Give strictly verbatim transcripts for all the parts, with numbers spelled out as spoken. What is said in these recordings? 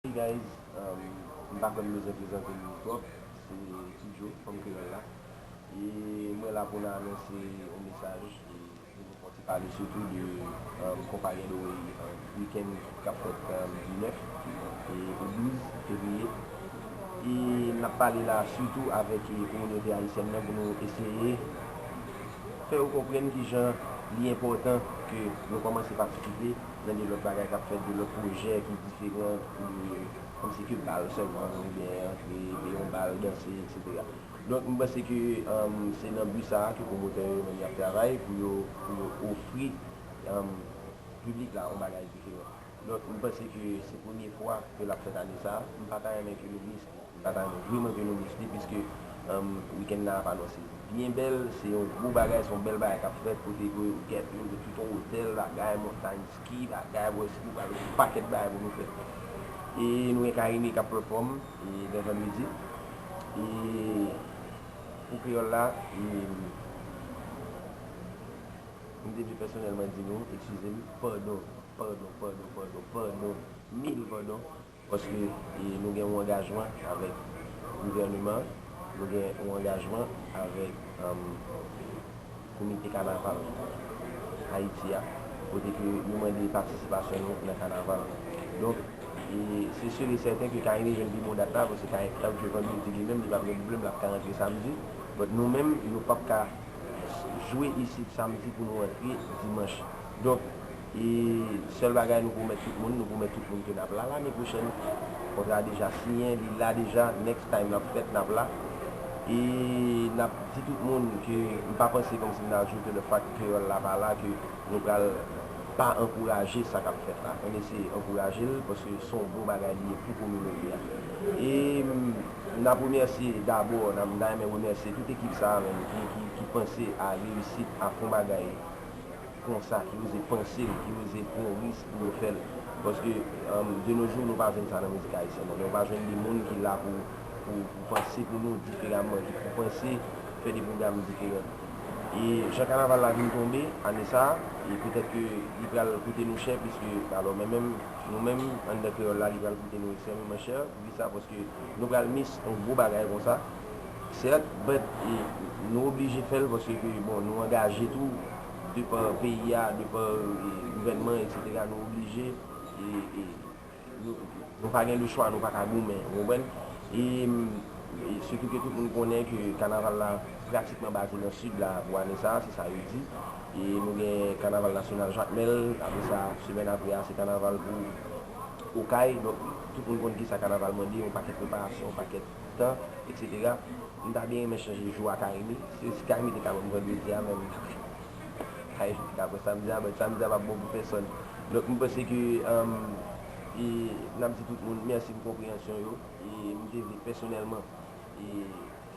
Hey guys, um, m pa kwè m bezwen prezante m twòp. Se Ti Joe, fanm kreyòl la. E mwen la pou n anonse yon mesaj. E pou nou fè yon ti pale sitou de, um, Konpa Getaway, um, weekend k ap fèt, um, di nèf e douz fevriye. E n ap pale la sitou avèk, e, kominote ayisyèn nan pou nou eseye fè yo konprann kijan li enpòtan ke nou kòmanse patisipe nan de lòt bagay k ap fèt, de lòt pwojè ki diferan, de, kòmsi ke bal sèlman, oubyen antre, peye yon bal, danse, etsetera. Donk, m panse ke, um, se nan bi sa a ke pwomotè yo menm y ap travay pou yo, pou yo ofri, um, piblik la yon bagay diferan. Donk, m panse ke se premye fwa ke l ap fèt ane sa a. M pa ta renmen ke nou mis li. M pa ta renmen vrèman ke nou mis li, piske, um, weekend nan ap anonse byen bèl. Se yon gwo bagay, se yon bèl bagay k ap fèt, kote ke ou gen, ou gen tout yon otèl, bagay, montay, ski, bagay, wè, si nou pral yon pakèt bagay pou nou fè. E nou gen Karimi k ap perform, e, nan vandredi. E pou kreyòl la, e, m te vle pèsonèlman di nou, eskize m, padon, padon, padon, padon, padon, mil padon, paske, e, nou gen yon angajman avèk gouvèneman, nou gen yon angajman avèk, um, komite kanaval Ayiti a, kote ke nou mande patisipasyon nou nan kanaval. Donk, e se sur e sèten ke Karimi jwenn pi bon dat la, paske Karimi, tankou vandredi li menm, li p ap gen pwoblèm, l ap ka rantre samdi. But nou menm, nou p ap ka jwe isit samdi pou nou rantre dimanch. Donk, e sèl bagay nou pwomèt tout moun, nou pwomèt tout moun ke n ap la lane pwochèn. Kontra deja siyen, li la deja, next time n ap fèt, n ap la. E n ap di tout moun ke m pa panse kòmsi m ta ajoute le fact kreyòl la pa la, ke nou pral pa ankouraje sa k ap fèt la. Ann eseye ankouraje l, paske se yon bon bagay li ye pou kominote a. E, mm, n ap remèsye dabò, n ap, m ta renmen remèsye tout ekip sa a menm ki, ki, ki panse a reyisit a fon bagay konsa, ki oze panse l, ki oze pran yon risk pou yo fè l. Paske, um, de nos jours, nou pa jwenn sa nan mizik ayisyèn. Nou pa jwenn de moun ki la pou, pou, pou panse pou nou diferaman, ki pou panse fè de pwogram diferan. E jan kanaval la vin tonbe ane sa a, e petèt ke li pral koute nou chè, piske, alò, men menm, nou menm, anndan kreyòl la, li pral koute nou ekstrèmeman chè, poukisa? Paske nou pral mis yon gwo bagay konsa. Sèt, but, e, nou oblije fè l paske ke, bon, nou angaje tou, de pa peyi a, de pa, e, gouvènman, etsetera, nou oblije, e, e, nou, nou pa gen lechwa, nou pa ka goumen, ou konprann? E, e sitou ke tout moun konnen ke kanaval la pratikman baze nan Sid la pou ane sa a, se sa yo di. E nou gen kanaval nasyonal Jakmèl, apre sa, semèn apre a, se kanaval pou Okay. Donk, tout moun konn kisa kanaval mande, yon pakèt preparasyon, yon pakèt tan, etsetera. M ta byen renmen chanje jou a Karimi. Se si Karimi te ka ban m vandredi a menm, Karimi te ka pran samdi a, but samdi a p ap bon pou pèsòn. Donk, m panse ke, um, e, n ap di tout moun mèsi pou konpreyansyon yo. E m te vle pèsonèlman, e,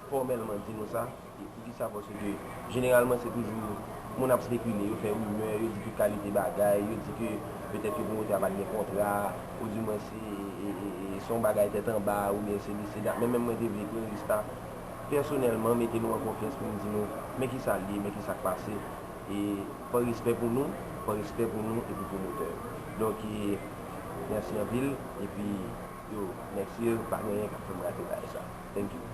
fòmèlman di nou sa. E poukisa? Paske jeneralman se toujou moun ap spekile, yo fè rimè, yo di tout kalite bagay, yo di ke petèt ke pwomotè a pa t gen kontra, oudimwens se, e, e, e, se yon bagay tèt anba, oubyen se li, se dat. Men menm mwen te vle ke Rista pèsonèlman mete nou an konfyans pou n di nou men kisa l ye, men kisa k pase. E pa respè pou nou, pa respè pou nou epi pwomotè yo. Donk, e, mèsi anpil, epi yo, next year, pa gen anyen k ap fè m rate bagay sa. Thank you.